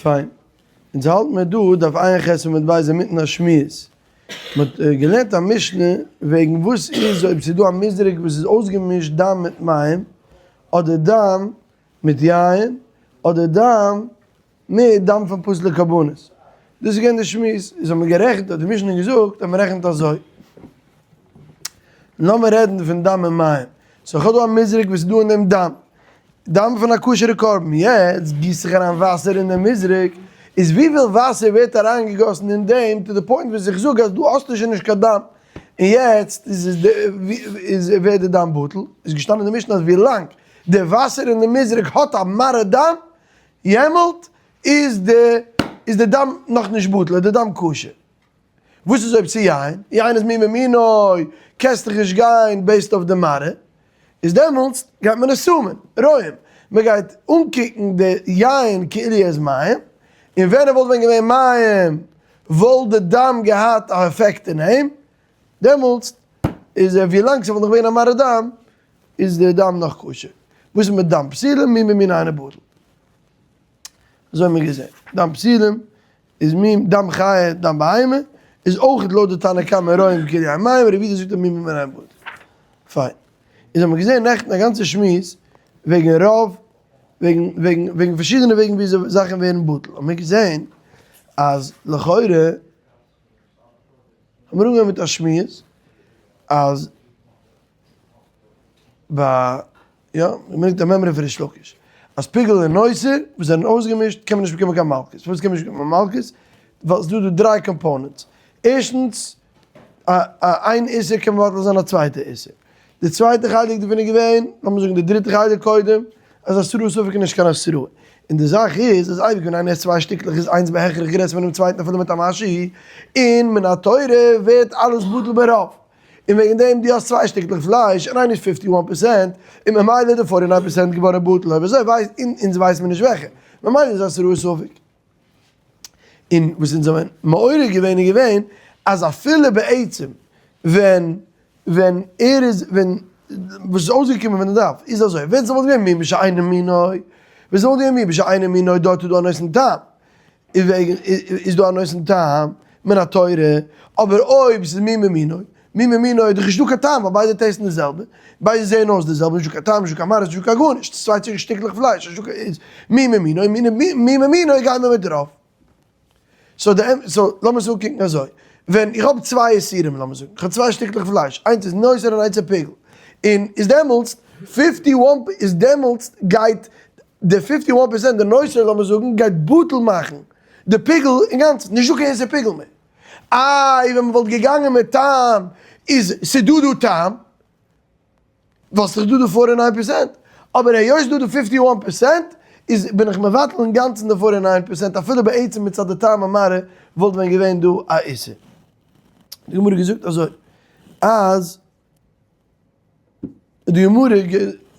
פיין. אונז האלט מיר דא דף עיין ח עמוד ב' אינמיטן א שמועס. מען האט געלערנט א משנה וועגן וואס איז אויב ס'איז דא א מזרק וואס איז אויסגעמישט דם מיט מים, אדער דם מיט יין, אדער דם מיט דם פון פסול'ע קרבנות. דאס איז געווען די שמועס. איז האט מען גערעכנט, האט די משנה געזאגט אז מען רעכנט אזוי. לאמיר רעדן פון דם און מים. so איך האב דא א מזרק וואס איז דא אין דעם דם. דם פון א כשר'ע קרבן, יעצט גיסט זיך אריין וואסער אין דעם מזרק, איז וויפיל וואסער ווערט אריינגעגאסן אין דעם to the point וואס איך זאג אז דא האסטו שוין נישט קיין דם, און יעצט איז עס איז ווערט די דם בטל, איז געשטאנען אין די משנה אז ווילאנג די וואסער אין די מזרק האט א מראה דם, יעמאלט איז די איז די דם נאכנישט בטל, איז די דם כשר. וואס איז אויב ס'איז יין? יין איז מין במינו, קענסט דאך נישט גיין based אויף די מראה, איז דעמאלטס גייט מען עס סומען, רואים, מען גייט אנקוקן די יין כאילו ער איז מים, און ווען ער וואלט ווען געווען מים וואלט די דם געהאט א עפעקט אין אים, דעמאלטס איז ער ווילאנג ס'וואלט נאך געווען א מראה דם איז די דם נאך כשר. וואס איז מיט דם פסולים מין במינו אינו בטל? אזוי האבן מיר געזען, דם פסולים איז מין דם חיה דם בהמה איז אויך לויט די תנא קמא רואים כאילו הן מים, רבי יהודה זאגט אז מין במינו אינו בטל. פיין. איז האבן מיר געזען נעכטן א גאנצע שמועס וועגן רוב, וועגן וועגן וועגן פארשידענע וועגן וויאזוי זאכן ווערן בטל, האבן מיר געזען אז לכאורה האבן מיר אנגעהויבן מיט א שמועס אז ביי יא, מ'ברענגט א מימרא פון ריש לקיש, אז פיגול און נותר וואס זענען אויסגעמישט קען מען נישט באקומען קיין מלקות, פארוואס קען מען נישט באקומען מלקות? ווייל ס'איז דא דא דריי components, ערשטנס, א איין איסור קען מבטל זיין א צווייטע איסור, די צווייטע חלק דערפון איז געווען, לאמיר זאגן די דריטע חלק קודם, אז התראת ספק איז נישט קיין התראה, און די זאך איז אז אייביג ווען איינער עסט צוויי שטיקלעך איז איינס בהכרח גרעסער פונעם צווייטן אפילו מיט א משהו, און מן התורה ווערט אלעס בטל ברוב. און וועגן דעם דו האסט צוויי שטיקלעך פלייש און איינער איז fifty one percent און ממילא איז די forty nine percent געווארן בטל אויב אזוי ווייסט אונז ווייסט מען נישט וועלכע ממילא איז התראת ספק. און וואס אונז האבן מעורר געווען איז געווען אז אפילו בעצם ווען ווען ער איז ווען וואס איז אויסגעקומען פון די דף איז אזוי ווען ס'וואלט געווען מין בשאינו מינו ווען ס'וואלט געווען מין בשאינו מינו דארט איז דא א נותן טעם איז וועגן איז דא א נותן טעם מן התורה, אבער אויב ס'איז מין במינו, מין במינו איז דאך נישטא קיין טעם ווייל ביידע taste ן די זעלבע, ביידע זעען אויס די זעלבע, נישטא קיין טעם, נישטא קיין מראה, נישטא קיין גארנישט, ס'איז צוויי שטיקלעך פלייש, נישטא קיין, איז מין במינו, מין במינו גייען מיר מיט דערויף. so די אמת, so לאמיר עס אנקוקן אזוי, ווען איך האב צוויי איסורים לאמיר זאגן, איך האב צוויי שטיקלעך פלייש, איינס איז נותר און איינס איז פיגול, און איז דעמאלטס fifty one איז דעמאלטס גייט די fifty one percent די נותר לאמיר זאגן גייט בטל מאכן די פיגול אינגאנצן, נישט דא קיין איסור פיגול מער. איי ווען מ'וואלט געגאנגען מיט טעם איז ס'דא דא טעם, ווייל ס'איז דא די forty nine percent, אבער היות ס'דא די fifty one percent איז בין איך מבטל אינגאנצן די forty nine percent אפילו בעצם מצד די טעם המראה וואלט ווען געווען דא א איסור. די גמרא געזאגט אזוי אז די גמרא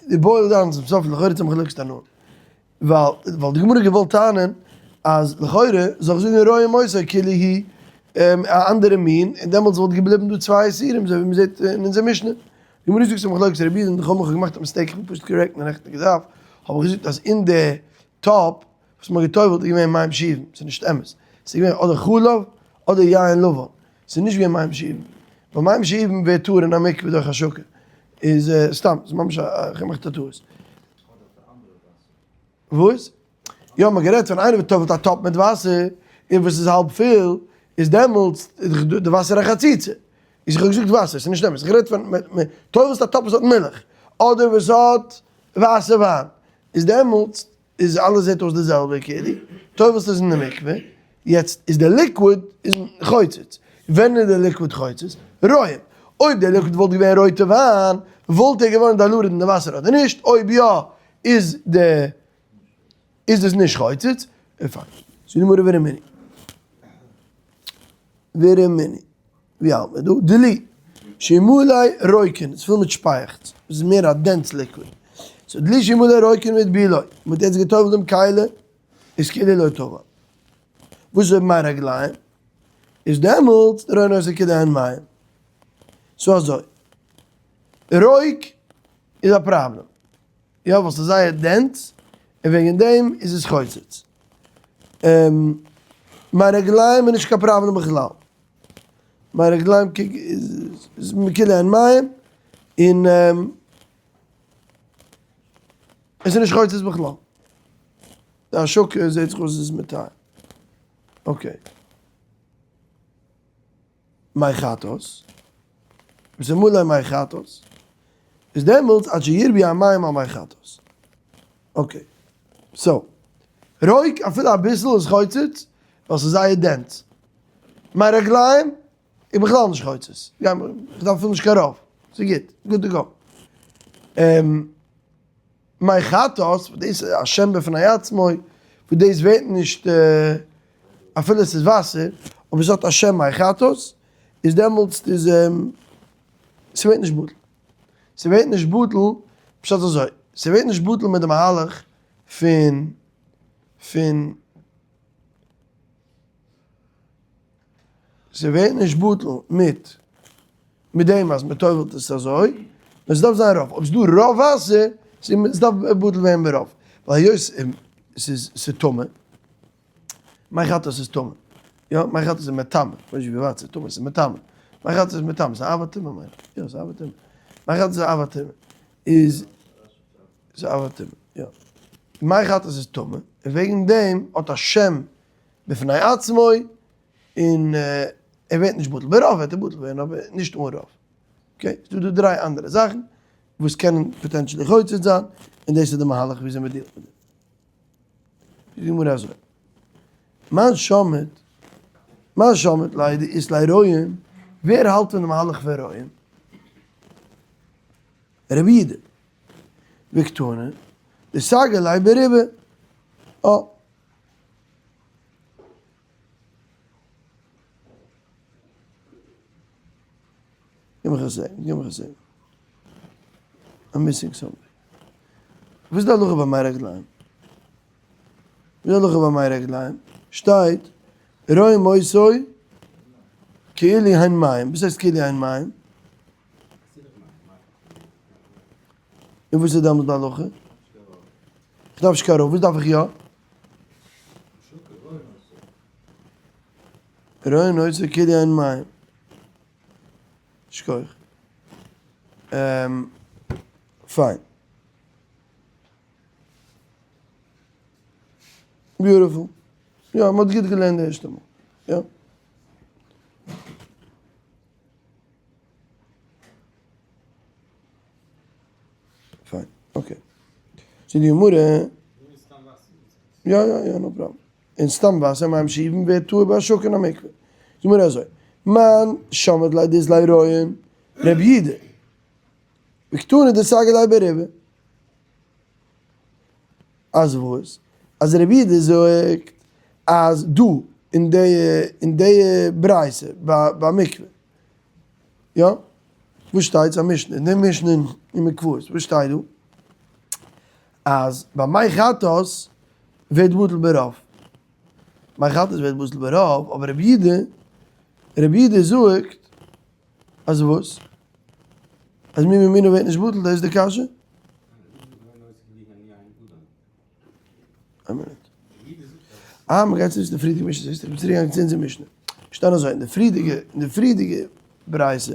די boil down צום סוף לכאורה צום מחלוקת תנאים, ווייל ווייל די גמרא האט געוואלט טענה'ן אז לכאורה זאל איך זאגן רואים אותו כאילו הוא א אנדערע מין און דעמאלטס וואלט געבליבן דא צוויי איסורים אזוי ווי מ'זעט אין אונזער משנה. די גמרא זאגט ס'איז מחלוקת רבי יהודה און די חכמים איך האב געמאכט א mistake איך בין פשוט correct אין נעכטיגע דף האב איך געזאגט אז אין די טאפ וואס מ'האט גע'טובל'ט איז געווען מים שאובים, ס'איז נישט אמת, ס'איז געווען אדער חלב אדער יין לבן, ס'איז נישט געווען מים שאובים, ווייל מים שאובים ווערט טהור אין א מקווה דורך השקה, איז סתם, ס'איז ממש א, איך האב געמאכט א טעות. וואס? יא, מ'האט גערעדט פון איינער וואס טובל'ט א טאפ מיט וואסער, און וואס איז האלב פול, איז דעמאלטס איז דאך די וואסער א חציצה. איז איך האב געזאגט וואסער, ס'איז נישט אמת, איך רעד פון מ'טובל'ט א טאפ וואס האט מילך, אדער וואס האט ווייסע וויין, איז דעמאלטס איז אלעס זעט אויס די זעלבע כאילו, טובל'סט עס אין די מקווה, יעצט איז די liquid איז חוצץ, ווען איז די liquid חוצץ? רואים, אויב די liquid וואלט געווען רויטע וויין וואלט ער געווארן diluted אין די וואסער אדער נישט, אויב יא איז די איז עס נישט חוצץ, און פיין. זאגט די גמרא ורמינהי. ורמינהי. ווי האלט מען דא? דלי שימלא רוקן, ס'איז פול מיט שפייעכץ, דאס איז מער א dense liquid. so דלי שימלא רוקן והטבילו, מ'האט יעצט גע'טובל'ט דעם כלי, איז כאילו לא טבל. וואס איז אויב מי רגליים? איז דעמאלטס רואין אותו כאילו הן מים. so אזוי, רוק איז א פראבלעם. יא ווייל ס'איז זייער dense און וועגן דעם איז עס חוצץ. מי רגליים איז נישט קיין פראבלעם בכלל. מי רגליים איז כאילו הן מים, און עס איז נישט חוצץ בכלל. די השקה זעט זיך אויס איז מטהר. okay. מי חטאת, וואס איז מלא מי חטאת, איז דעמאלטס עד שירבו המים על מי חטאת. okay. So, רוק אפילו אביסל איז חוצץ, ווייל ס'איז זייער dense. מי רגליים איז בכלל נישט חוצץ. איך דארף אפילו נישט קיין רוב. ס'איז גוט. Good to go. מי חטאת, וואס דאס איז א שם בפני עצמו, וואס דאס ווערט נישט אפילו עס איז וואסער, אבער עס האט א שם מי חטאת, איז דעמאלטס איז ס'ווערט נישט בטל. ס'ווערט נישט בטל, פשט אזוי, ס'ווערט נישט בטל מיט די מהלך פון פון ס'ווערט נישט בטל מיט מיט דעם אז מ'טובל'ט עס אזוי, נאר ס'דארף זיין רוב, אויב ס'דא רוב וואסער, ס'דארף בטל ווערן ברוב, ווייל היות ס'איז ס'טמא, מי חטאת איז טמא, יא, מי חטאת איז מטמא, כ'ווייס נישט ווי ווייט ס'איז טמא, ס'איז מטמא, מי חטאת איז מטמא, ס'איז אב הטומאה מיין איך, יא ס'איז אב הטומאה, מי חטאת איז אב הטומאה, איז ס'איז אב הטומאה, יא, מי חטאת איז טמא, און וועגן דעם האט א שם בפני עצמו, און ער ווערט נישט בטל ברוב וועט ער בטל ווערן אבער נישט אן רוב. okay, ס'דא דא דריי אנדערע זאכן וואס קענען potentially חוצץ זיין, און דאס איז די מהלך וויאזוי מען deal ט מיט דעם. זאגט די גמרא אזוי, מאן שמעת, מאן שמעת ליה דאית ליה רואים, ווער האלט פון די מהלך פון רואים? רבי יהודה. וקתני, דסגי ליה ברובא. אה. גיב מיך א second, גיב מיך א second. I'm missing something. וואס איז די הלכה ביי מי רגליים? וואס איז די הלכה ביי מי רגליים? שטייט, רואים אותו כאילו הן מים. וואס הייסט כאילו הן מים? און וואס איז דעמאלטס די הלכה? איך דארף נישט קיין רוב, וואס דארף איך יא? רואין אותו כאילו הן מים. שכוח. פיין. Beautiful. יא, מ'האט גוט געלערנט די ערשטע מאל. יא. פיין, okay. זאגט די גמרא, יא יא יא no problem. און סתם וואסער מים שאובין ווערט טהור בהשקה אין א מקווה. זאגט די גמרא אזוי, מאן שמעת ליה דאית ליה רואים רבי יהודה, וקתני דסגי ליה ברובא. אז וואס? אז רבי יהודה זאגט אז דא אין די אין די ברייתא ביי מקווה, יא? וואס שטייט? ס'איז א משנה, אין די משנה אין מקוואות, וואס שטייט דא? אז ביי מי חטאת ווערט בטל ברוב. מי חטאת ווערט בטל ברוב, אבער רבי יהודה, רבי יהודה זאגט אז וואס? אז מי ממינו ווערט נישט בטל, דאס איז די קשיא? איין מינוט. אה, מ'גייט צו די פריערדיגע משנה, זעסטו, איך בין צוריק געגאנגען צו אונזער משנה. שטייט אזוי, אין די פריערדיגע, אין די פריערדיגע ברייתא,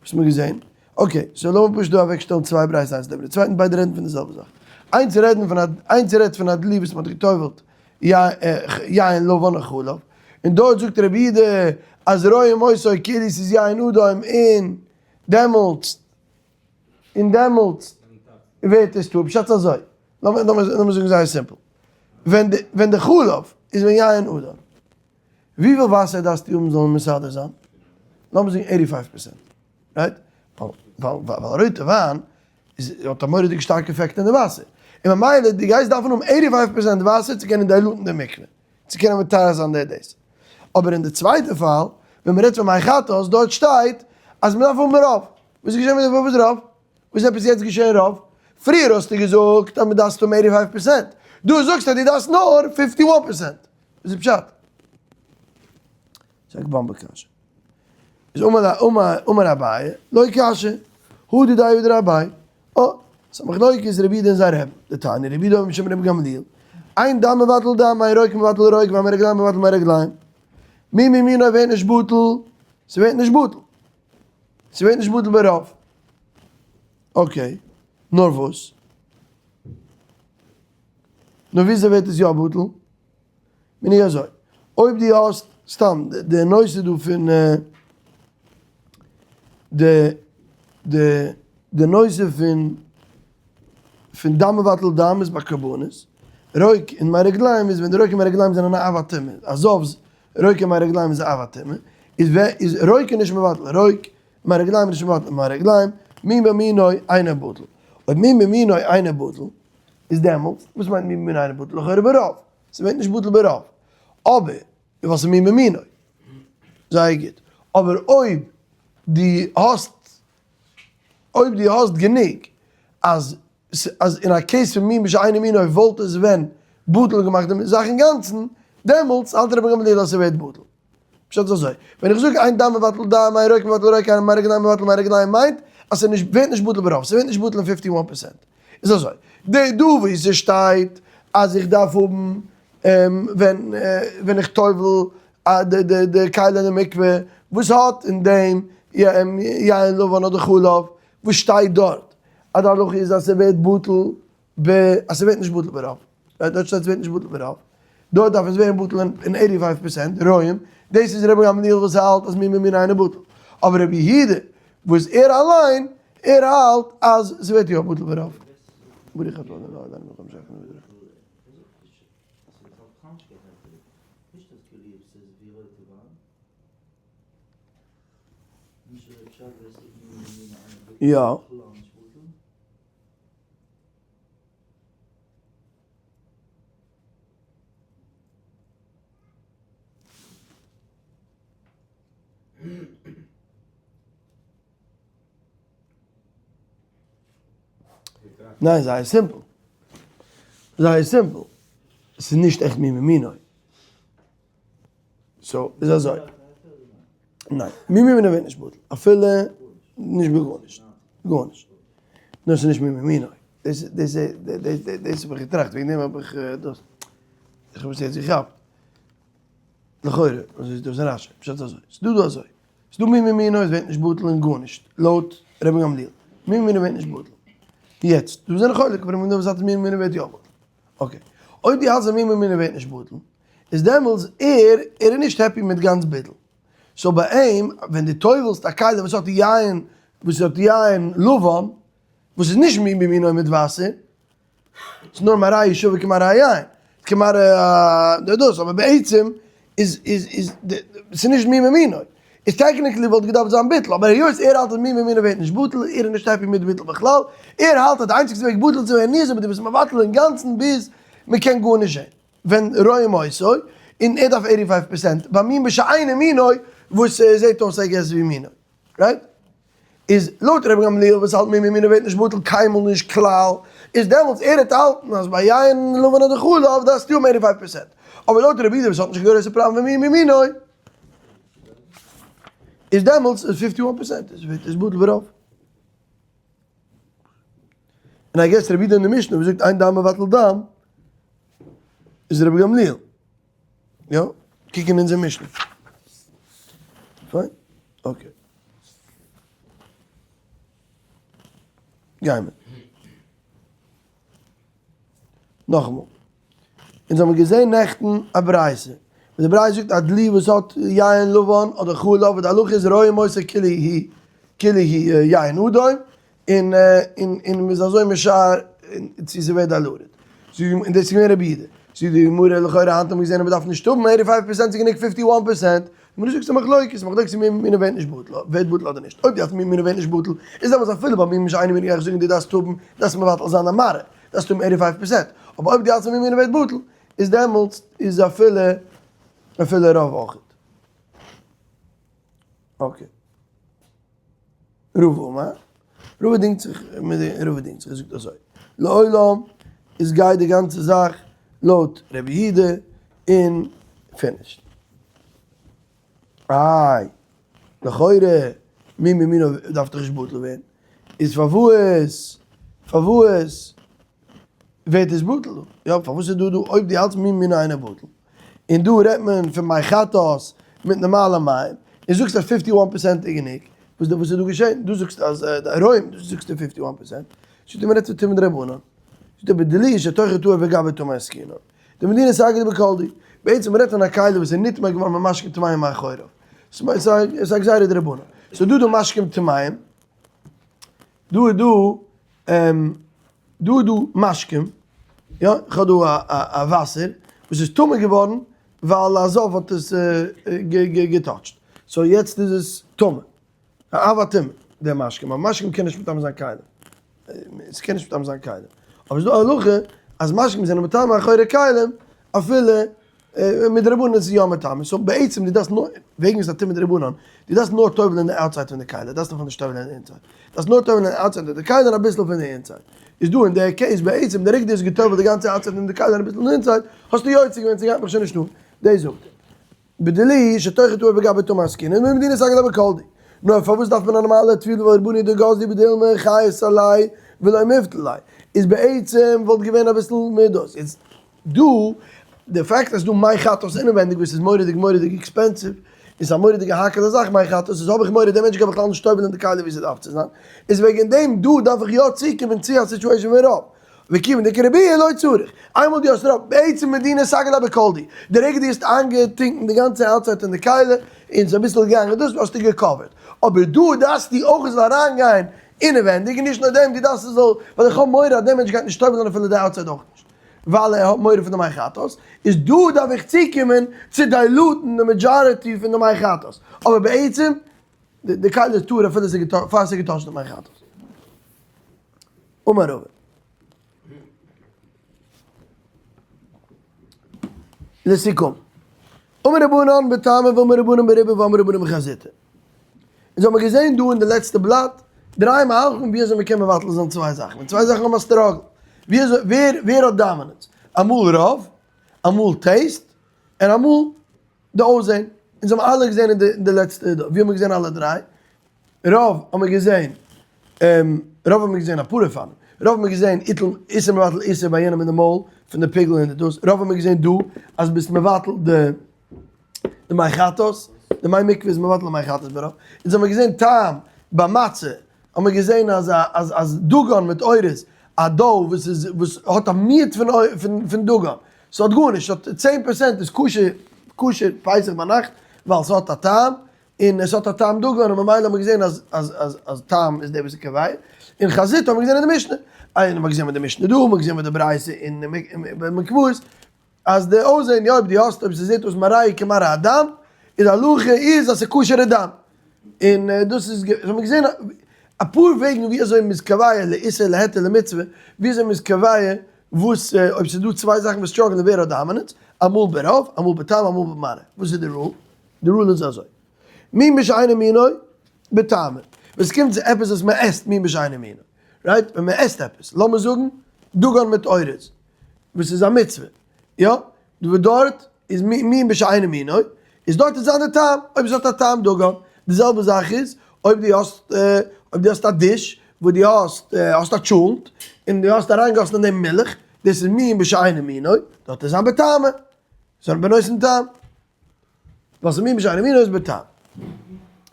וואס מ'האט געזען, okay, so לאמיר פשוט דא אוועקשטעלן צוויי ברייתות איינס נעבן די צווייטן, ביידע רעדן פון די זעלבע זאך. איינס רעדן פון א, איינס רעדט פון א דלי וואס מ'האט גע'טובל'ט יין לבן וחלב, און דארט זאגט רבי יהודה אז רואים אותו כאילו ס'איז יין אדום און דעמאלטס, און דעמאלטס ווערט עס טהור, פשט אזוי, לאמיר זאגן זייער simple, ווען די ווען די חלב איז ווען יין אדום, וויפיל וואסער דארפסטו האבן זאל מסדר זיין? לאמיר זאגן eighty five percent, right? ווייל ווייל רויטע וויין איז האט א מורא'דיג שטארקע עפעקט אין די וואסער, און ממילא דו גייסט דארפן האבן eighty five percent וואסער צו קענען dilute ן די מקווה, צו קענען מטהר זיין די דאס. אבער אין די צווייטע פאל, ווען מ'רעדט פון מי חטאת, דארט שטייט אז מ'דארף האבן רוב. וואס איז געשען מיט די וואס רוב? וואס איז עפעס יעצט געשען רוב? פריער האסטו געזאגט אז מ'דארף האבן eighty five percent, דא זאגסטו אז דו דארפסט נאר fifty one percent. וואס איז פשט? ס'איז א באמבע קשיא. איז אמר אביי, לא קשיא, הא דידיה הא דרביה. אה, ס'איז א מחלוקת רבי יהודה און זיין רבי. דתניא רבי יהודה אומר משום רבי גמליאל. אין דם מבטל דם, אין רוק מבטל רוק, ואין מי רגליים מבטל מי רגליים. מין במינו ווערט נישט בטל, ס'ווערט נישט בטל. ס'ווערט נישט בטל ברוב. okay, נאר וואס? נאר וויאזוי ווערט עס יא בטל? מיין איך אזוי, אויב דו האסט סתם די נושא דא פון די די די נושא פון פון דם מבטל דם איז ביי קרבנות, רוק און מי רגליים איז ווען די רוק און מי רגליים זענען א אב הטומאה, עזוב רוק און מי רגליים איז א אב הטומאה, איז ווער איז רוק איז נישט מבטל רוק, מי רגליים איז נישט מבטל מי רגליים, מין במינו אינו בטל, אויב מין במינו אינו בטל איז דעמאלטס, וואס מיינט מין במינו אינו בטל? לכאורה ברוב, ס'ווערט נישט בטל ברוב, אבער ווייל ס'איז מין במינו, זייער גוט, אבער אויב דו האסט, אויב דו האסט גענוג אז אז אין א case פון מין בשאינו מינו וואלט עס ווען בטל געמאכט די זאך אינגאנצן, דעמאלטס האלט רבי גמליאל אז ס'ווערט בטל. פשט איז אזוי, ווען איך זאג אין דם מבטל דם, אין רוק מבטל רוק, אין מי רגליים מבטל מי רגליים מיינט אז ס'איז נישט ווערט נישט בטל ברוב, ס'ווערט נישט בטל אין fifty one percent. איז אזוי, די דא ווי ס'שטייט אז איך דארף האבן ווען ווען איך טובל די די די כלי אין די מקווה וואס האט אין דעם יין לבן אדער חלב, וואס שטייט דארט אז די הלכה איז אז ס'ווערט בטל ב אז ס'ווערט נישט בטל ברוב, דארט שטייט ס'ווערט נישט בטל ברוב, דארט דארף עס ווערן בטל אין eighty five percent, רואים, דאס איז רבי גמליאל וואס האלט אז מין במין אינו בטל, אבער רבי יהודה וואס ער אליין ער האלט אז ס'ווערט יא בטל ברוב. ברוך אתה ה' אלוהינו מלך העולם שהחיינו ודרך. יא. ניין זייער simple. זייער simple. ס'איז נישט עכט מין במינו. so איז אזוי. ניין. מין במינו ווערט נישט בטל. אפילו נישט בגארנישט. גארנישט. נאר ס'איז נישט מין במינו. דאס דאס דאס האב איך געטראכט וועגן דעם האב איך דאס. איך האב עס יעצט געכאפט. לכאורה, אזוי איז דאס רש"י. פשט אזוי. ס'דא דא אזוי. ס'דא מין במינו עס ווערט נישט בטל אין גארנישט. לויט רבי גמליאל. מין במינו ווערט נישט בטל. יעצט, דא זענען חולק אויף רבי גמליאל וואס האלט אז מין במינו ווערט יא בטל. okay. אויב דו האלטסט אז מין במינו ווערט נישט בטל, איז דעמאלטס ער, ער איז נישט happy מיט גאנץ ביטול. so ביי אים, ווען דו טובל'סט א כלי וואס האט יין, וואס האט יין לבן, וואס איז נישט מין במינו מיט וואסער, ס'איז נאר מראה שווה כמראה יין, כמראה דאס, אבער בעצם איז איז איז ס'איז נישט מין במינו. איז technically וואלט געדארפט זיין ביטול, אבער היות ער האלט אז מין במינו ווערט נישט בטל, ער איז נישט happy מיט ביטול בכלל, ער האלט אז די איינציגסטע וועג בטל צו ווערן איז אויב דו ביסט מבטל אינגאנצן ביז מ'קען גארנישט זען. ווען רואים אותו, און ער דארף eighty five percent, ביי מין בשאינו מינו, וואס זעט אויס I guess ווי מינו, right? איז לויט רבי גמליאל וואס האלט מין במינו ווערט נישט בטל קיינמאל נישט כלל, איז דעמאלטס ער האט האלטן אז ביי יין לבן אדער חלב דארפסטו האבן eighty five percent, אבער לויט רבי יהודה וואס האט נישט קיין גרויסע פראבלעם פון מין במינו, איז דעמאלטס איז fifty one percent, איז ווערט עס בטל ברוב. און I guess רבי יהודה אין די משנה וואס זאגט אין דם מבטל דם, איז רבי גמליאל. יא, קוק אין אונזער משנה. פיין? okay. גיימער. נאכאמאל. אונז האבן געזען נעכטן א ברייתא. וואס די ברייתא זאגט א דלי וואס האט יין לבן אדער חלב וואס די הלכה איז רואים אותו כאילו הוא כאילו הוא יין אדום און און און מ'איז אזוי משער צו ס'ווערט diluted. און דאס איז געווען רבי יהודה. זאגט די גמרא לכאורה היינט האט מען געזען אז מ'דארף נישט האבן eighty five percent ס'איז גענוג fifty one percent. די גמרא זאגט ס'איז מחלוקת, מחלוקת מין במינו ווערט נישט בטל, ווערט בטל אדער נישט. אויב די האלסט מין במינו ווערט נישט בטל, איז דעמאלטס אפילו ביי מין בשאינו מינו גיי איך זאגן דו דארפסט האבן, דארפסט מבטל זיין די מראה. דארפסט האבן eighty five percent, אבער אויב דו האלטסט מין במינו ווערט בטל, איז דעמאלטס איז אפילו אפילו רוב אויך. okay. רבא אמר, רבא דינגט זיך מיט די, רבא דינגט זיך, ער זאגט אזוי, לעולם איז גייט די גאנצע זאך לויט רבי יהודה און finished. איי, לכאורה מין במינו דארף דאך נישט בטל ווערן, איז פארוואס פארוואס? ווערט עס בטל דא? יא, פארוואס איז דא דא אויב דו האלטסט מין מינו אינו בטל, און דא רעדט מען פון מי חטאת מיט נארמאלע מים, און זאגסט אז 51% איז גענוג, וואס וואס איז דא געשען? דא זאגסטו אז די ערבים, דא זאגסטו 51%, זאגט ער מ'רעדט פון טומאה דרבנן, זאגט ער בדלי שתוך טהור וגבי טמא עסקינן, די מדינה סגי בכל די, בעצם מ'רעדט פון א כלי וואס איז נטמא געווארן ממשקים טמאים מאחוריו, ס'איז א גזירה דרבנן, ס'איז דא דא משקים טמאים, דא איז דא דא איז דא משקים, יא, איך האב דא א וואסער וואס איז טמא געווארן ווייל א זב האט עס געטאטשט, so יעצט איז עס טמא, א אב הטומאה, דער משקים, אבער משקים קען נישט מטמא זיין כלים, עס קען נישט מטמא זיין כלים, אבער ס'איז דא א הלכה אז משקים זענען מטמא אחורי כלים אפילו מדרבנן איז יא מטמא, so בעצם דו דארפסט נאר, וועגן ס'איז א טומאה דרבנן, דו דארפסט נאר טובל'ען די outside פון די כלי, דארפסט דאך נישט טובל'ען די inside, דארפסט נאר טובל'ען די outside פון די כלי און אביסל פון די inside, איז דא אין די case בעצם די רגע דו האסט געטובל'ט די גאנצע outside פון די כלי און אביסל פון די inside, האסטו יוצא געווען, ס'גייט מיך שוין נישט אן, דאס זאגט ער. בדלי שתוך טהור וגבי טמא עסקינן ממדינת סגי לה בכל די. נאר פארוואס דארף מען א נארמאלע טבילה ווייל רבוני דגזלי בדילמא חייס עלי ולא מיבטל לי, איז בעצם וואלט געווען אביסל מער דאס. יעצט דא, די פאקט אז דא מי חטאת אינעווענדיג וואס איז מורא'דיג מורא'דיג expensive, איז א מורא'דיגע האקעלע זאך מי חטאת, איז האב איך מורא דער מענטש גייט בכלל נישט טובל'ען די כלי ווי ס'דארף צו זיין, איז וועגן דעם דא דארף איך יא צוקומען צו א situation פון רוב. וכיוון דכרבי לא צריך. איינמאל דו האסט רוב, בעצם מדינה סגי לה בכל די. די רגע דו האסט איינגעטונקן די גאנצע outside אין די כלי, און ס'איז אביסל געגאנגען דאס האסטו געקאווערט. אבער דא דארפסטו אויך עס זאל אריינגיין אינעווענדיג, און נישט נאר דעם, דו דארפסט עס זאל, ווייל איך האב מורא אז דער מענטש גייט נישט טובל'ען אפילו די outside אויך נישט. ווייל ער האט מורא פון די מי חטאת, איז דא דארף איך צוקומען צו דיילוטן די majority פון די מי חטאת. אבער בעצם, די כלי איז טהור אפילו פאר ס'איז געטאטשט די מי חטאת. אמר רבא. לסיכום. אמר רבנן בטעמא ואמר רבנן בריבא ואמר רבנן בחזיתא. אונז האבן געזען דא אין די לעצטע בלאט דריי מהלכים ווי אזוי מ'קען מבטל זיין צוויי זאכן. ווען צוויי זאכן האבן א struggle. ווי אזוי, ווער, ווער האט dominance? אמאל רוב, אמאל taste, און אמאל די אויסזען. אונז האבן אלע געזען אין די לעצטע, ווי האבן מיר געזען אלע דריי? רוב האבן מיר געזען, רוב האבן מיר געזען אפאר אופנים, רוב האבן מיר געזען איתל איסור מבטל איסור ביי יענעם אין די מויל פון די פיגול און די דאס, רוב האבן מיר געזען דא אז ביסט מבטל די די מי חטאת, די מי מקווה איז מבטל די מי חטאת ברוב, אונז האבן מיר געזען טעם ביי מצה, האבן מיר געזען אז אז אז דגן מיט אורז, א dough וואס איז וואס האט א מיעוט פון פון דגן, ס'האט גארנישט, ס'האט 10% איז כשר כשר פסח ביינאכט ווייל ס'האט א טעם, און עס האט א טעם דגן, און ממילא האט מען געזען אז אז אז אז טעם איז דער וואס איז קובע, און חזית האט מען געזען אין די משנה, און האט מען געזען מיט די משנה דא, האט מען געזען מיט די ברייתא אין מקוואות, אז די אויסזען, יא אויב דו האסט, אויב ס'זעט אויס מראה כמראה הדם, איז הלכה איז אז ס'איז כשר'ע דם, און דאס איז, האט מען געזען אפאר וועגן ווי אזוי מ'איז קובע לאיסור להיתר למצוה, ווי אזוי מ'איז קובע וואס אויב ס'איז דא צוויי זאכן וואס struggle ען ווער האט dominance, אמאל ברוב, אמאל בטעם, אמאל במראה, וואס איז די rule? די rule איז אזוי, מין בשאינו מינו בטעמא, ווען ס'קומט צו עפעס וואס מען עסט מין בשאינו מינו, right? ווען מען עסט עפעס, לאמיר זאגן דגן מיט אורז, וואס איז א מצוה, יא? וואס דארט איז מין בשאינו מינו, איז דארט איז אנדער טעם, אויב עס האט א טעם דגן, די זעלבע זאך איז אויב דו האסט אויב דו האסט א dish וואס דו האסט האסט א טשולנט און דו האסט אריינגעגאסן אין דעם מילך, דאס איז מין בשאינו מינו, דארט איז זיין בטעמא, זיין בנותן טעם. ווייל ס'איז מין בשאינו מינו איז בטעם.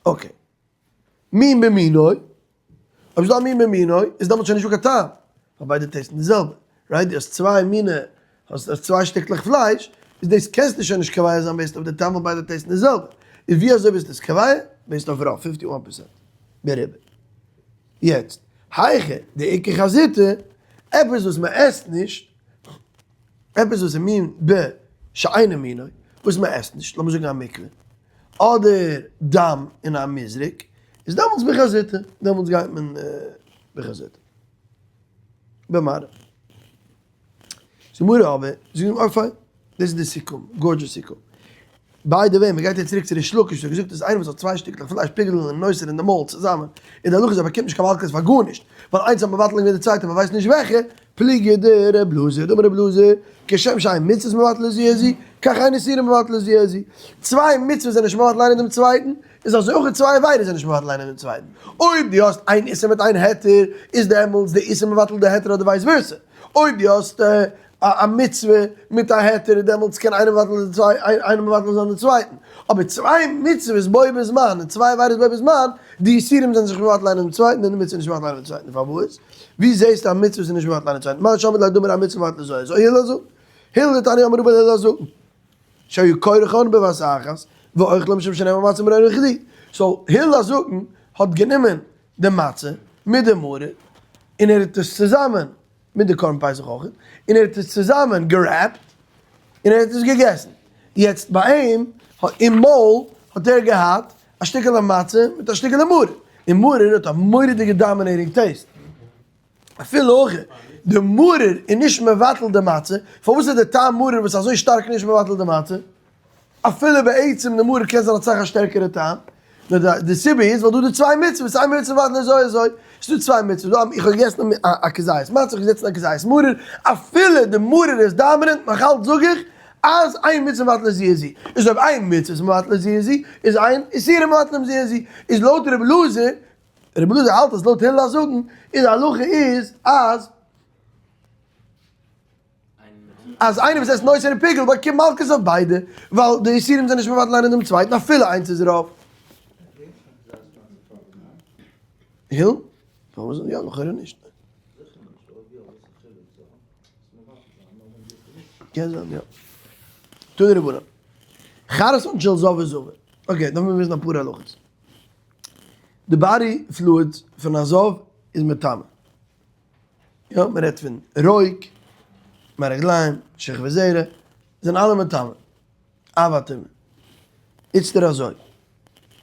okay. מין במינו, אויב ס'איז דא א מין במינו, איז דעמאלטס שוין נישטא קיין טעם, ווייל ביידע taste ן די זעלבע. right? דו האסט צוויי מיני, האסט צוויי שטיקלעך פלייש, איז דאס קענסטו שוין נישט קובע זיין based אויף די טעם ווייל ביידע taste ן די זעלבע. איז ווי אזוי ביסטו עס קובע? based אויף רוב, 51%. בריבא. יעצט, היכא דאיכא חזיתא, עפעס וואס מ'עסט נישט, עפעס וואס איז מין ב שאינו מינו, וואס מען עסט נישט, לאמיר זאגן א מקווה, אדער דם אין א מזרק, איז דעמאלטס בחזיתא, דעמאלטס גייט מען בחזיתא. במראה. זאגט אבער, זאגט אבער, פיין, דאס איז די סיכום, gorgeous סיכום. by the way, מ'גייט יעצט צוריק צו ריש לקיש, האט געזאגט אז איינער וואס האט צוויי שטיקלעך פלייש פיגול און נותר אין די מויל צוזאמען, און די הלכה איז אז מ'באקומט נישט קיין מלקות פאר גארנישט, ווייל איינס האט מבטל געווען די צווייטע מ'ווייסט נישט וועלכע, פליגא דר' אלעזר, דאמר ר' אלעזר, כשם שאין מצוות מבטלות זו את זו, כך אין איסורין מבטלות זו את זו. צוויי מצוות זענען נישט מבטל איינער דעם צווייטן, איז אזוי אויך צוויי עבירות זענען נישט מבטל איינער דעם צווייטן. אויב דו האסט איין איסור מיט איין היתר, איז דעמאלטס די איסור מבטל די היתר אדער vice versa. אויב דו האסט א מצוה מיט א היתר דעמאלטס קען איינער מבטל די צוויי איינער מבטל זיין די צווייטן, אבער צוויי מצוות בו בזמן און צוויי עבירות בו בזמן, די איסורים זענען זיך מבטל איינער דעם צווייטן און די מצוה איז נישט מבטל איינער דעם צווייטן, פארוואס? ווי זעסטו א מצוה איז נישט מבטל איינער דעם צווייטן? מה שמעת ליה דאמר א מצוה מבטל זו את זו, הלל זאגט, הלל דתניא אמר רבי הלל זאגט, שהיו כורכן בבת אחת ואוכלן משום שנאמר מצה ומרור וכדו', so הלל הזקן האט גענומען די מצה מיט די מרור און ער האט עס צוזאמען מיט די קרבן פסח אויך, און ער האט עס צוזאמען גע wrap ט און ער האט עס געגעסן, יעצט ביי אים אין מויל האט ער געהאט א שטיקעלע מצה מיט א שטיקעלע מרור, און מרור האט א מורא'דיגע dominating taste. אפילו אויך די מרור איז נישט מבטל די מצה, פארוואס איז די טעם מרור וואס אזוי שטארק נישט מבטל די מצה? אפילו בעצם די מרור קען זיין אסאך א שטערקערע טעם, נאר די סיבה איז ווייל דא די צוויי מצוות, איין מצוה מבטל אזוי אזוי, ס'איז דא צוויי מצוות, דא איך האב געגעסן א כזית מצה, איך האב געזעצן א כזית מרור, אפילו די מרור איז dominant, נאך אלץ זאג איך אז איין מצוה מבטל איז זי און זי, איז אויב איין מצוה איז מבטל איז זי און זי, איז איין איסור מבטל זי און זי, איז לויט רבי אלעזר רבי אלעזר האלט אז לויט הלל הזקן איז די הלכה איז אז אז איינער וואס עסט נותר און פיגול באקומט מלקות אויף ביידע ווייל די איסורים זענען נישט מבטל איינער דעם צווייטן אפילו איינס איז רוב. היל? פארוואס יא? לכאורה נישט. קען זיין יא. תנו רבנן. חרסון של זב וזבה. okay, דארף מען וויסן אפאר הלכות. די body fluids פון א זב איז מטמא. יא, מען רעדט פון רוק, מי רגליים, שכבת זרע, זענען אלע מטמא. אב הטומאה. איצטער אזוי,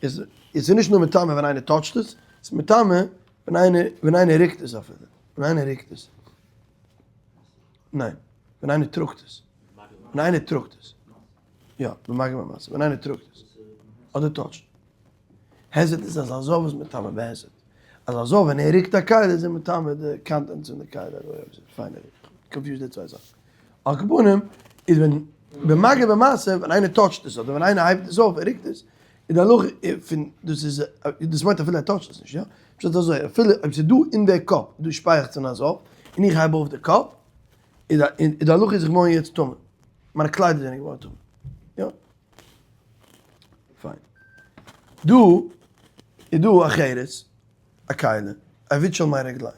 איז איז נישט נאר מטמא ווען איינער touch ט עס, ס'איז מטמא ווען איינער ווען איינער רוקט עס אפילו. ווען איינער רוקט עס. ניין, ווען איינער טראגט עס. ווען איינער טראגט עס. יא, במגע במשא, ווען איינער טראגט עס. אדער touch ט. היסט איז אז א זב איז מטמא בהיסט. אז א זב ווען ער רוקט א כלי איז ער מטמא די contents פון די כלי אדער וואטעווער. פיין ער confuse די צוויי זאכן. על כל פנים איז ווען במגע במשא ווען איינער touch ט עס אדער ווען איינער הייבט עס אויף ער רוקט עס איז די הלכה פון דאס איז דאס מיינט אפילו ער touch ט עס נישט יא. פשט אזוי אפילו אויב ס'איז דא אין די קאפ דא שפייעכץ פון א זב און איך הייב אויף די קאפ איז די הלכה איז איך געווארן יעצט טמא. מיינע קליידער זענען געווארן טמא. יא. פיין. דא איז דא א חרס, א כלי, עבית של מי רגליים.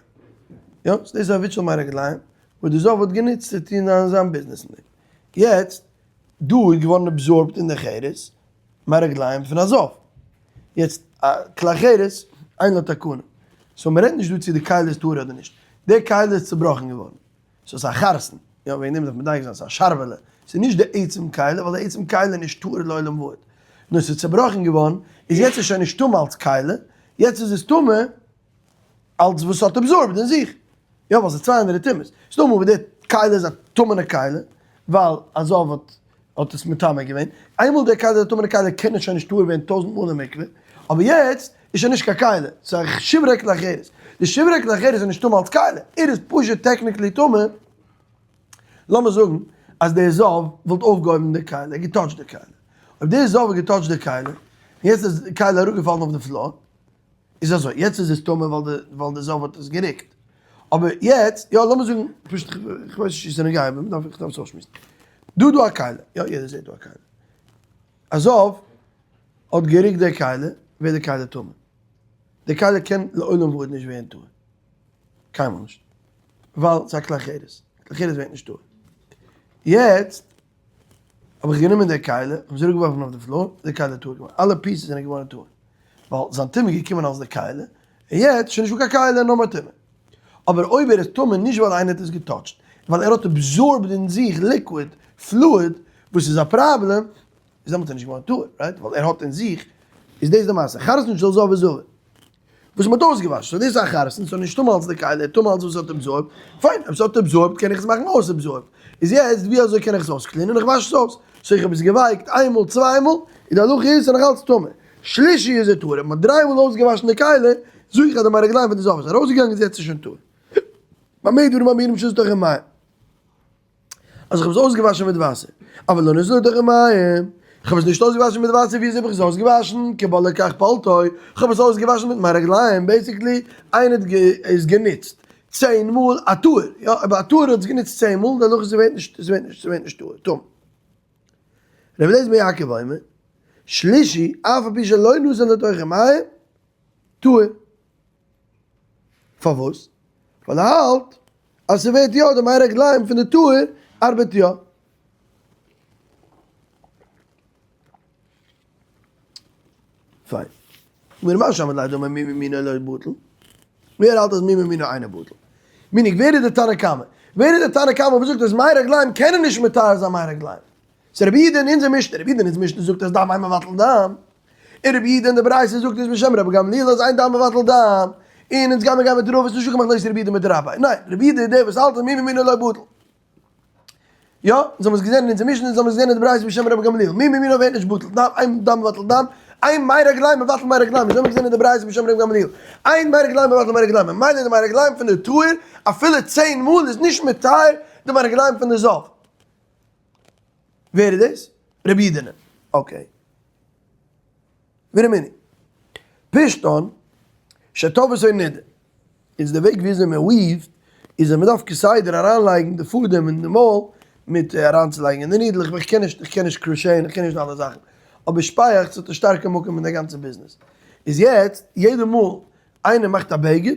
יא, ס'איז דאס עבית של מי רגליים, וואס די זב האט גענוצט צו טון זיין ביזנעס אין דעם. יעצט, דא איז געווארן absorbed אין די חרס, מי רגליים פון א זב. יעצט, א כלי חרס, אין לו תקנה. so מ'רעדט נישט דא צו די כלי איז טהור אדער נישט. די כלי איז צובראכן געווארן. ס'איז א חרסן, יא וועגן דעם דארף מען מדייק זיין, ס'איז א שארבעלע, ס'איז נישט די עצם כלי, ווייל די עצם כלי איז נישט טהור לעולם ועד, נאר ס'איז צובראכן געווארן, איז יעצט איז שוין נישט טמא אלס כלי, יעצט איז עס טמא אלס וואס ס'האט absorbed אין זיך, יא ווייל ס'איז צוויי אנדערע טומאות, ס'איז דא אמאל וואס די כלי איז א טמא'נע כלי, ווייל א זב האט האט עס מטמא געווען, איינמאל די כלי איז א טמא'נע כלי קען עס שוין נישט טהור ווערן טויזנט מאל אין מקווה, אבער יעצט איז שוין נישט קיין כלי, ס'איז א שברי כלי חרס, די שברי כלי חרס איז נישט טמא אלס כלי, ער איז פשוט technically טמא, לאמיר זאגן אז דער זב וואלט אויפגעהויבן די כלי, ער האט גע touch ט די כלי, אויב דער זב האט גע touch ט די כלי, און יעצט איז די כלי אראפגעפאלן אויף די floor, איז אזוי, יעצט איז עס טמא ווייל די זב האט עס גערוקט, אבער יעצט, יא לאמיר זאגן, פשוט איך ווייס נישט צו ס'איז נוגע, אבער מ'דארף, איך דארף עס אויסשמועסן. דא דא א כלי, יא יעדער זעט דא א כלי. א זב האט גערוקט די כלי, ווערט די כלי טמא. די כלי קען לעולם ועד נישט ווערן טהור. קיינמאל נישט. ווייל ס'איז א כלי חרס. כלי חרס ווערט נישט טהור. יעצט האב איך גענומען די כלי, איך האב עס אראפגעווארפן אויף די floor, די כלי איז טהור געווארן, אלע pieces זענען געווארן טהור, ווייל זיין טומאה איז געקומען אלס די כלי, און יעצט שוין נישטא קיין כלי נאר מער טומאה. אבער אויב ער איז טמא נישט ווייל איינער האט עס גע touch ט, ווייל ער האט absorbed אין זיך liquid, fluid, וואס איז א פראבלעם, איז דעמאלטס איז ער נישט געווארן טהור, right? ווייל ער האט אין זיך, איז דאס די מעשה, חרסון של זב וזבה. וואס מ'האט אויסגעוואשן, so דאס איז א חרסון, ס'איז נישט טמא אלס די כלי, טמא אלס וואס האט absorbed, פיין, אויב ס'האט absorbed קען איך עס מאכן אויס absorbed, איז יעצט ווי אזוי קען איך עס אויס clean ען, איך וואש עס אויס, so איך האב עס געווייקט איין מאל צוויי מאל, און די הלכה איז ס'איז נאך אלץ טמא, שלישי איז ער טהור, אויב מ'האט דריי מאל אויסגעוואשן די כלי, זאג איך אז די מי רגליים פון די זב איז ארויסגעגאנגען איז יעצט איז שוין טהור. במה דברים אמורים שנזלו לתוך המים. אז איך האב עס אויסגעוואשן מיט וואסער, אבל לא נזלו לתוך המים, איך האב עס נישט אויסגעוואשן מיט וואסער, ווי אזוי האב איך עס אויסגעוואשן? כבולעו כך פולטו, איך האב עס אויסגעוואשן מיט מי רגליים, basically איינער האט עס גענוצט. 10 מאל א טהור, יא, אויב א טהור האט עס גענוצט 10 מאל, דערנאך איז ווערט נישט, עס ווערט נישט, עס ווערט נישט טהור, טמא. רבי אליעזר בן יעקב אומר, שלישי, אף על פי שלא נתן לתוך המים, טהור. פארוואס? ווייל ער האלט אז ס'ווערט יא, די מי רגליים פון די טהור ארבעט יא. פיין. מיר מאן שמעת ליה דאמר מי ממינו לא בטל. ווער האלט אז מי ממינו אינו בטל? מיניג ווער איז די תנא קמא? ווער איז די תנא קמא וואס זאגט אז מי רגליים קענען נישט מטהר זיין מי רגליים? ס'איז רבי יהודה אין אונזער משנה, רבי יהודה אין אונזער משנה זאגט אז דם אין מבטל דם, און רבי יהודה אין די ברייתא זאגט עס בשם רבי גמליאל אז אין דם מבטל דם, און אונז גיימיר גיין מיט רבא, ס'איז נישטא קיין מחלוקת רבי יהודה מיט רבי, ניין, רבי יהודה איז דער וואס האלט אז מי ממינו לא בטל. יא, אונז האבן עס געזען אין אונזער משנה, אונז האבן עס געזען אין די ברייתא בשם רבי גמליאל, מי ממינו ווערט נישט בטל, דם, אין דם מבטל דם, אין מי רגליים מבטל מי רגליים, אונז האבן געזען אין די ברייתא בשם רבי גמליאל, אין מי רגליים מבטל מי רגליים, ממילא די מי רגליים פון די טהור אפילו 10 מאל איז נישט מטהר די מי רגליים פון די זב. ווער איז דאס? רבי אידענע. Okay. ורמיני. פשתן, שטפתו נידה. איז די וועג וויאזוי מען weave ט, איז אז מען דארף כסדר אריינלייגן די פאדעם אין די מויל, מיט אריינצולייגן אין די needle, איך קען נישט, איך קען נישט crochet ען, איך קען נישט די אלע זאכן. אבער שפייעכץ האט א שטארקע מקום אין די גאנצע ביזנעס. איז יעצט, יעדע מאל איינער מאכט א בגד,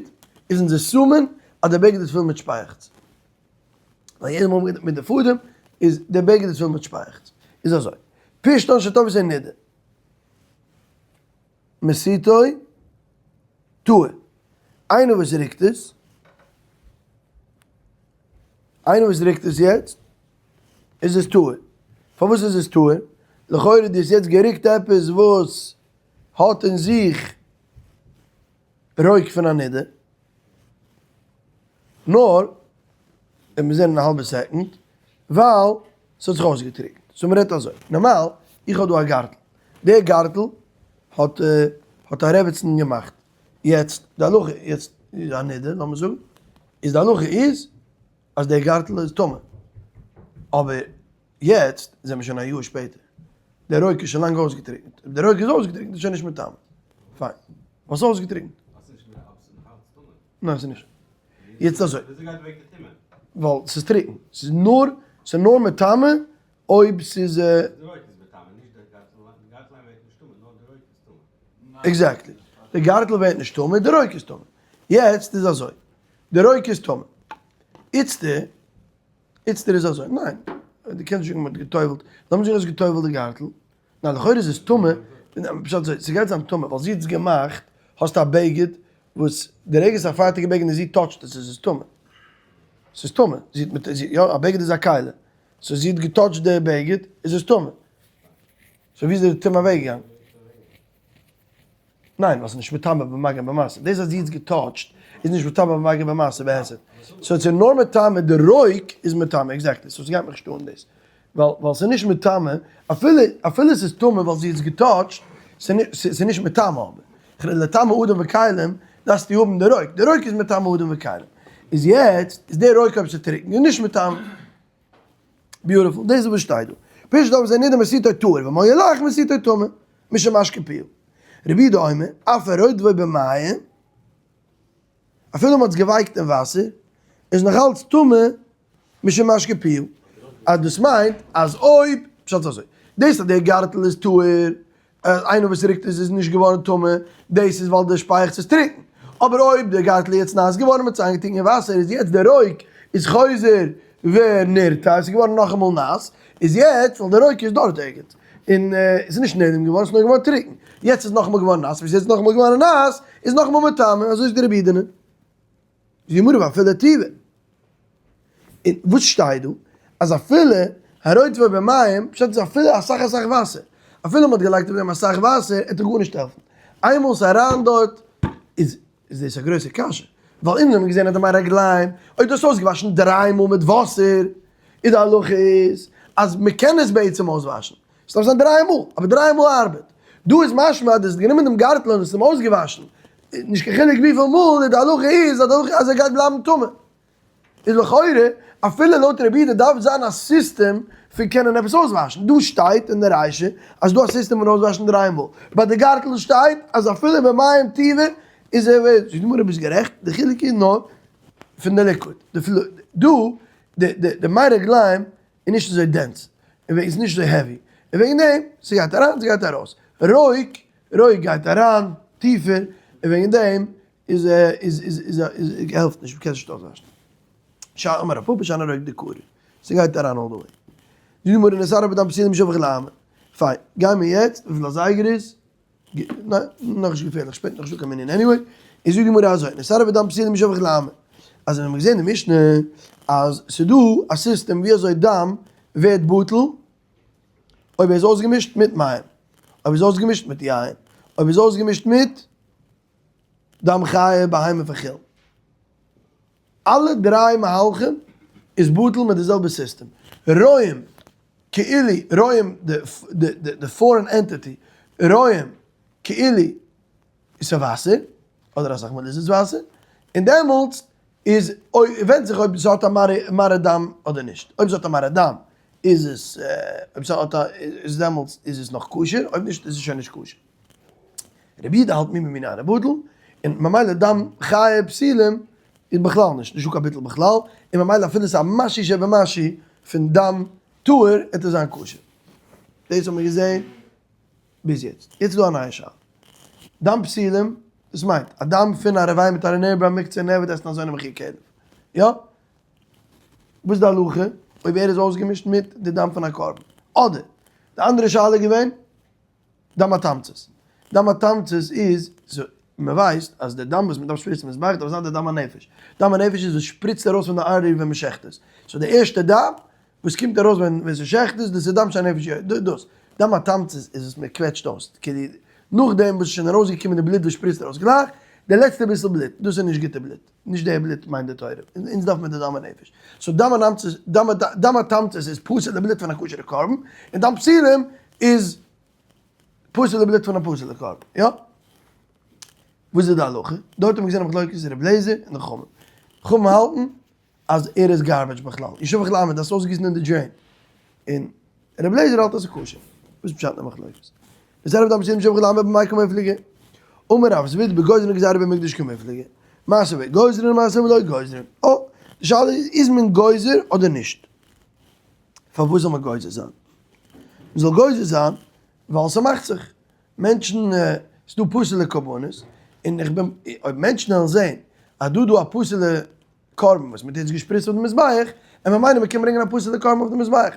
איז אונזער סומן אז די בגד איז פול מיט שפייעכץ. ווייל יעדע מאל מיט די פאדעם איז די בגד איז פול מיט שפייעכץ. איז אזוי, פשתן שטפתו נידה. מסיתו טהור. איינער וואס רוקט עס, איינער וואס רוקט עס יעצט, איז עס טהור. פארוואס איז עס טהור? לכאורה דו האסט יעצט גערוקט עפעס וואס האט אין זיך רוק פון א נידה. נאר, ווען מיר זעען אין א האלבע second, ווייל ס'האט זיך אויסגעטריקנט. So מ'רעדט אזוי, נארמאל, איך האב דא א גארטל. דער גארטל האט האט א רעבעצן געמאכט. יעצט, די הלכה, יעצט איז א נידה, לאמיר זאגן, איז די הלכה איז אז דער גארטל איז טמא. אבער יעצט זעמיר שוין א יאר שפעטער. דער רוק איז שוין לאנג אויסגעטריקנט. אויב דער רוק איז אויסגעטריקנט איז שוין נישט מטמא. פיין. וואס איז אויסגעטריקנט? ניין ס'איז נישט. יעצט אזוי. וויאזוי גייט אוועק די טומאה? ווייל ס'איז טרוקן. ס'איז נאר, ס'איז נאר מטמא אויב ס'איז. די רוק איז מטמא, נישט די גארטל, די גארטל ווערט נישט טמא, נאר די רוק איז טמא. Exactly. די גארטל ווערט נישט טמא, די רוק איז טמא. יעצט איז אזוי. די רוק איז טמא. איצטער, איצטער איז אזוי. ניין. דו קענסט נישט זאגן מ'האט גע'טובל'ט. לאמיר זאגן האסט גע'טובל'ט די גארטל. ניין לכאורה איז עס טמא, פשט אזוי, ס'גייט זיין טמא ווייל זי האט עס געמאכט, האסט א בגד וואס די רגע ס'איז א פארטיגע בגד און זי touch ט עס איז עס טמא, ס'איז טמא, זי האט מיט, יא א בגד איז א כלי, so זי האט גע touch ט די בגד איז עס טמא, so ווי איז די טומאה אוועק געגאנגען? ניין ווייל ס'איז נישט מטמא במגע במשא, דאס אז זי האט עס גע touch ט איז נישט מטמא במגע במשא בהיסט, so ס'איז נאר מטמא די רוק איז מטמא, exactly, so ס'גייט מיך נישט אן דאס, ווייל ווייל ס'איז נישט מטמא, אפילו אפילו ס'איז טמא ווייל זי האט עס גע touch ט, ס'איז נישט מטמא אבער, כ'רעד לטמא אדם וכלים דארפסטו האבן די רוק, די רוק איז מטמא אדם וכלים, איז יעצט איז די רוק אויב ס'איז טרוקן איז נישט מטמא. Beautiful, דאס איז וואס שטייט דא. פשט אויף זה נידה מסיתו טהור ומועיל לך מסיתו טמא, משום משקה פיו. רבי יהודה אומר, אף הרודפו במים, אפילו מ'האט עס געווייקט אין וואסער, איז נאך אלץ טמא משום משקה פיו. אז דאס מיינט אז אויב, פשט איז אזוי, דאס אז דער גארטל איז טהור, איינער וואס רוקט עס איז נישט געווארן טמא, דאס איז ווייל די שפייעכץ איז טרוקן. אבער אויב די גארטל איז יעצט נאס געווארן מיט איינגעטונקען אין וואסער איז יעצט די רוק איז חוזר ונרתע, עס איז געווארן נאכאמאל נאס, איז יעצט ווייל די רוק איז דארט ערגעץ, און עס איז נישט נעלם געווארן, עס איז נאר געווארן טרוקן, יעצט איז נאכאמאל געווארן נאס, וואס יעצט נאכאמאל געווארן נאס איז נאכאמאל מטמא, אזוי איז די רבי אידענע. די גמרא ואפילו טובא. און וואס שטייט דא? אז אפילו הרודפו במים, פשט איז אפילו אסאך אסאך וואסער, אפילו מ'האט געלייגט אויף דעם אסאך וואסער, עט ער גארנישט העלפן. איינמאל ס'איז אריין דארט, איז איז דאס א גרויסע קשיא. ווייל אונז האבן געזען אז די מי רגליים, אויב דו האסט אויסגעוואשן דריי מאל מיט וואסער, איז די הלכה איז אז מ'קען עס בעצם אויסוואשן. ס'דארף זיין דריי מאל, אבער דריי מאל ארבעט. דא איז משמע אז דו האסט גענומען דעם גארטל און האסט אים אויסגעוואשן, נישט קיין חילוק וויפיל מאל, די הלכה איז אז די הלכה אז ער גייט בלייבן טמא. איז לכאורה, אפילו לויט רבי יהודה דארף זיין א סיסטעם פון קענען עפעס אויסוואשן. דא שטייט אין די רישא אז דא א סיסטעם פון אויסוואשן דריי מאל. ביי די גארטל שטייט אז אפילו במים טובעים איז ער ווערט. זאגט די גמרא ביסט גערעכט, די חילוק איז נאר. פון די liquid. די fluid. דא, די די די מי רגליים איז נישט אזוי dense, און איז נישט אזוי heavy. און וועגן דעם, ס'גייט אריין, ס'גייט ארויס. רוק, רוק גייט אריין טיפער, און וועגן דעם איז איז איז איז איז העלפט נישט, מ'קען עס נישט אויסוואשן. אמר רב פפא שאני רוק דכריר. ס'גייט אריין all the way. זאגט די גמרא נתערב בדם פסולים ישפך לעלמא. פיין, גיימיר יעצט, וויפיל אזייגער איז? ניין, נאכנישט געפערליך שפעט, נאכנישט דא קיין מנין anyway. איז זאגט די גמרא אזוי, נתערב בדם פסולים ישפך לעלמא. אז מיר האבן געזען אין משנה אז ס'דא א סיסטעם ווי אזוי דם ווערט בטל אויב ער איז אויסגעמישט מיט מים, אויב איז אויסגעמישט מיט יין, אויב איז אויסגעמישט מיט דם חיה בהמה וכו'. אלע דריי מהלכים איז בטל מיט די זעלבע סיסטעם. רואים כאילו, רואים די foreign entity, רואים כאילו איז וואסער, אדער אסאך מאל איז עס וואסער, און דעמאלטס איז, ווענדט זיך אויב ס'האט א מראה דם אדער נישט. אויב ס'האט א מראה דם איז עס, אויב ס'האט א, איז דעמאלטס איז עס נאך כשר, אויב נישט איז עס שוין נישט כשר. רבי יהודה האלט מי ממיני בטל, און ממילא דם חיה פסולים איז בכלל נישט, נישטא קיין ביטול בכלל, און ממילא אפילו ס'איז א משהו שבמשהו פון דם טהור וועט עס זיין כשר. דאס האבן מיר געזען ביז יעצט. יעצט איז דא א נייע שאלה. דם פסולים, דאס מיינט א דם פון א רביעי מיט א נר במקצה נעבעד עסן אזוינע מחיר כלב. יא? וואס איז די הלכה אויב ער איז אויסגעמישט מיט די דם פון א קרבן? אדער די אנדערע שאלה איז געווען דם התמצית. דם התמצית איז, מען ווייסט אז די דם וואס מען דארף שפריצן מזבח דארף זיין די דם הנפש. דם הנפש איז וואס שפריצט ארויס פון די artery ווען מען שעכט עס. so די ערשטע דם וואס קומט ארויס ווען ווען ס'שעכט עס, דאס איז דם שהנפש י, דאס. דם התמצית איז וואס מען קוועטשט אויס. כאילו נאכדעם וואס איז שוין ארויסגעקומען די בלוט וואס שפריצט ארויס גלייך, די לעצטע ביסל בלוט, דאס איז נישט גוטע בלוט. נישט די בלוט מיינט די תורה. אונז דארף מען די דם הנפש. so דם התמצית, דם התמצית איז פסול די בלוט פון א כשר'ע קרבן, און דם פסולים איז פסול די בלוט פון א פסול'ע קרבן. יא? וואס איז די הלכה? דארט האט מען געזען א מחלוקת רבי אליעזר און די חכמים. חכמים האלטן אז ער איז garbage בכלל. ישפך לעלמא, דארפסט אויסגיסן אין די drain. און רבי אליעזר האלט אז ס'איז כשר. וואס איז פשט אין די מחלוקת? נתערב בדם פסולים ישפך לעלמא במאי קמיפלגי. אמר רב זביד בגוזרין גזירה במקדש קמיפלגי. מר סבר גוזרין מר סבר לא גוזרין. אה, די שאלה איז, איז מען גוזר אדער נישט? פארוואס זאל מען גוזר זיין? מען זאל גוזר זיין ווייל ס'מאכט זיך מענטשן, ס'דא פסול'ע קרבנות, און איך בין, אויב מענטשן וועלן זען אז דא דא א פסול'ע קרבן וואס מ'האט יעצט געשפריצט אויף די מזבח, און מען מיינען מ'קען ברענגען א פסול'ע קרבן אויף די מזבח,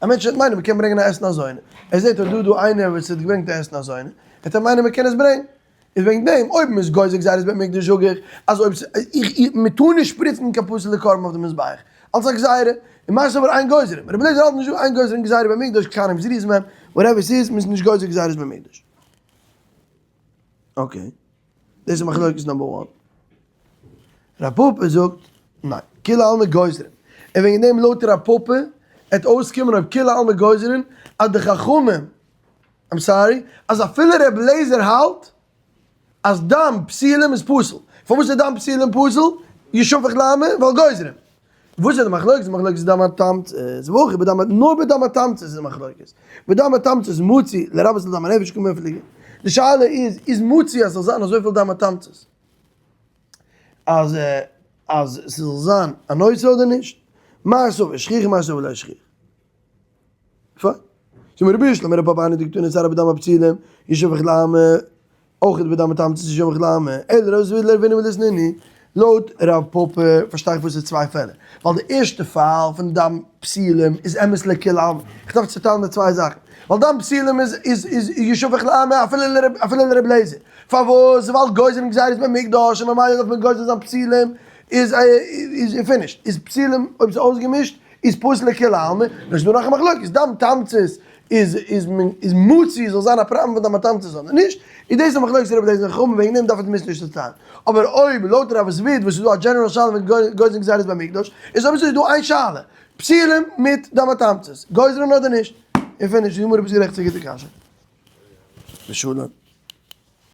א מענטש וועט מיינען מ'קען ברענגען א אתנן זונה, ער זעט אז דא דא איינער וואס האט געברענגט א אתנן זונה, וועט ער מיינען מ'קען עס ברענגען. איז וועגן דעם אויב מ'איז גוזר גזירות בית מקדש זאג איך אז אויב איך מ'טאר נישט שפריצן קיין פסול'ע קרבן אויף די מזבח אלס א גזירה, און מר סבר אין גוזרין, רבי אליעזר האלט נישט דא אין גוזרין גזירה בית מקדש קטנים זריזין מהם, whatever ס'איז, מ'איז נישט גוזר גזירות בית מקדש. okay, דאס איז מחלוקת number one. רב פפא זאגט ניין, כולי עלמא גוזרין, און וועגן דעם לויט רב פפא עט אויסקומען אויב כולי עלמא גוזרין אז די חכמים I'm sorry, אז אפילו ר' אליעזר האלט אז דם פסולים איז פסול. פארוואס איז דם פסולים פסול? ישפך לעלמא, ווייל גוזרים. וואס איז די מחלוקת? די מחלוקת איז דם התמצית, והכא בדם, נאר בדם התמצית איז די מחלוקת. בדם התמצית מצוי לרבות לדם הנפש קמיפלגי. די שאלה איז, איז מצוי אז ס'זאל זיין אזויפיל דם התמצית? אז אז ס'זאל זיין א נושא אדער נישט? מר סבר שכיח מר סבר לא שכיח. פיין. זאגט מיר רבי ישלם רב פפא היינו דקתני נתערב בדם הפסולים ישפך לעלמא אויך בדם התמצית ישפך לעלמא אלא רב זביד לרב הונא וליתניהו לויט רב פפא פארשטיי איך וואס איז צוויי פעלער ווייל די ערשטע פאל פון דם פסולים איז אמת לכולי עלמא איך דארף צוטיילן די צוויי זאכן ווייל דם פסולים איז איז איז ישפך לעלמא אפילו אפילו לרב לעזער פארוואס ווייל גוזרין גזירות במקדש און ממילא דארף מען גוזר זיין פסולים איז איז finished איז פסולים אויב ס'איז אויסגעמישט איז פסול לכולי עלמא, נאר ס'איז דא נאך א מחלוקת, דם תמצית איז איז איז מצוי זאל זיין א פראבלעם פון דם התמצית אדער נישט, איז דאס א מחלוקת רבי אליעזר און חכמים וועגן דעם דארף מען עס נישט צוטיילן. אבער אויב לויט רב זביד וואס איז דא א general שאלה וועגן גוזרין גזירות במקדש, איז אויב אזוי איז דא איין שאלה, פסולים מיט דם התמצית, גוזרין אדער נישט? און finish, די גמרא ביסט גערעכט ס'איז א גוטע קשיא. ושלום.